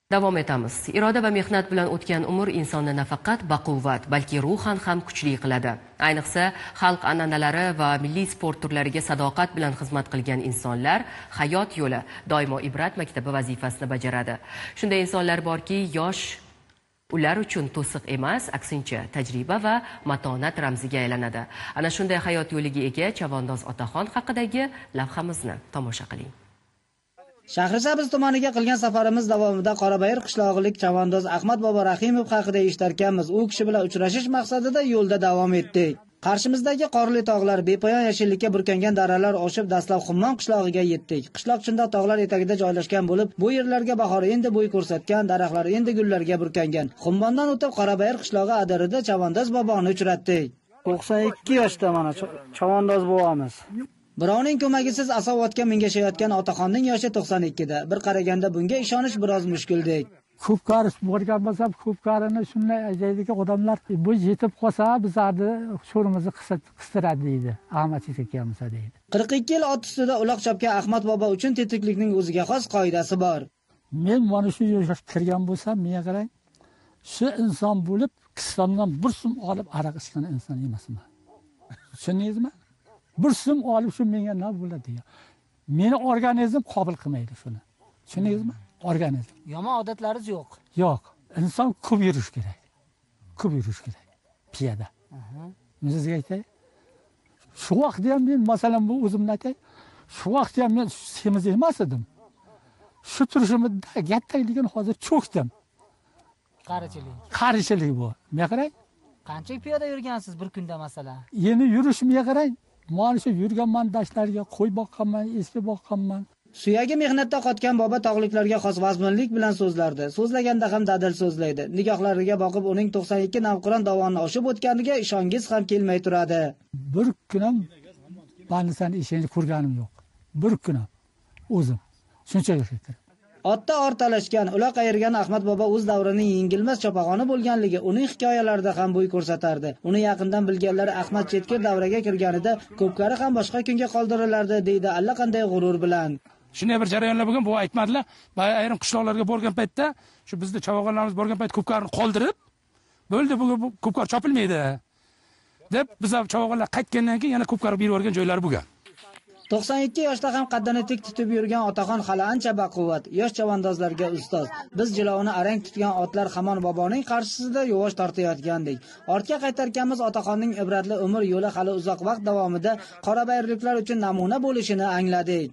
Davom etamiz. Iroda va mehnat bilan o'tgan umr insonni nafaqat baquvvat, balki ruhan ham kuchli qiladi. Ayniqsa, xalq an'analari va milliy sport turlariga sadoqat bilan xizmat qilgan insonlar hayot yo'li doimo ibrat maktabi vazifasini bajaradi. Shunday insonlar borki, yosh ular uchun to'siq emas, aksincha tajriba va matonat ramziga aylanadi. Ana shunday hayot yo'liga ega chavandoz otaxon haqidagi lavhamizni tomosha qiling. Shahrisabz tumaniga qilgan safarimiz davomida Qorabayir qishlog'ilik chavandoz Ahmad bobo Rahimov haqida eshitarkanmiz. U kishi bilan uchrashish maqsadida yo'lda davom etdik. Qarshimizdagi qorli tog'lar, bepoyon yashillikka burkangan daralar oshib dastlab Xummon qishlog'iga yetdik. Qishloq chinda tog'lar etagida joylashgan bo'lib, bu yerlarga bahor endi bo'y ko'rsatgan, daraxtlar endi gullarga burkangan. Xummondan o'tib Qorabayir qishlog'i adirida chavandoz boboni uchratdik. 92 yoshda mana chavandoz bobomiz. Birovning ko'magisiz asov otga mingashayotgan otaxonning yoshi 92 da. Bir qaraganda bunga ishonish biroz mushkuldek. Ko'pkari borgan bo'lsam, ko'pkarini shunday ajaydiki odamlar bu yetib qolsa bizlarni sho'rimizni qistiradi deydi. Ahmad kelmasa deydi. 42 yil ot ustida uloq chopgan Ahmad bobo uchun tetiklikning o'ziga xos qoidasi bor. Men mana shu yoshga kirgan bo'lsam, menga qarang, shu inson bo'lib kissamdan bir so'm olib aroq ichgan inson emasman. Tushundingizmi? Bir so'm olib shu menga nima bo'ladi degan. Meni organizm qabul qilmaydi shuni. Tushundingizmi? Organizm. Yomon odatlaringiz yo'q. Yo'q. Inson ko'p yurish kerak. Ko'p yurish kerak. Piyoda. Men sizga aytay. Shu vaqtda ham men masalan bu o'zimni aytay. Shu vaqtda ham men semiz emas edim. Shu turishimda kattaligini hozir cho'kdim. Qarichilik. Qarichilik bu. Menga qarang. Qancha piyoda yurgansiz bir kunda masalan? Endi yurishimga qarang. Mana shu yurganman dashtlarga, qo'y boqqanman, eski boqqanman. Suyagi mehnatda qotgan bobo tog'liklarga xos vazminlik bilan so'zlardi. So'zlaganda ham dadil so'zlaydi. Nigohlariga boqib uning 92 navqiron dovonni oshib o'tganiga ishongiz ham kelmay turadi. Bir kun ham bannisani eshigini ko'rganim yo'q. Bir kun ham o'zim shuncha yoshga kirib. Otda ortalashgan, uloq ayirgan Ahmad bobo o'z davrining yengilmas chopag'oni bo'lganligi uning hikoyalarida ham bo'y ko'rsatardi. Uni yaqindan bilganlar Ahmad chetki davraga kirganida ko'pkari ham boshqa kunga qoldirilardi deydi allaqanday g'urur bilan. Shunday bir jarayonlar bo'lgan, bu aytmadilar. Boya ayrim qishloqlarga borgan paytda, shu bizni chavag'onlarimiz borgan payt ko'pkarini qoldirib, bo'ldi, bugun ko'pkar chopilmaydi deb biz chavag'onlar qaytgandan keyin yana ko'pkar berib yuborgan joylari bo'lgan. 92 yoshda ham qaddini tik tutib yurgan otaxon hali ancha baquvvat, yosh chavandozlarga ustoz. Biz jilovini arang tutgan otlar hamon boboning qarshisida yuvosh tortayotgandik. Ortga qaytarkanmiz otaxonning ibratli umr yo'li hali uzoq vaqt davomida qorabayirliklar uchun namuna bo'lishini angladik.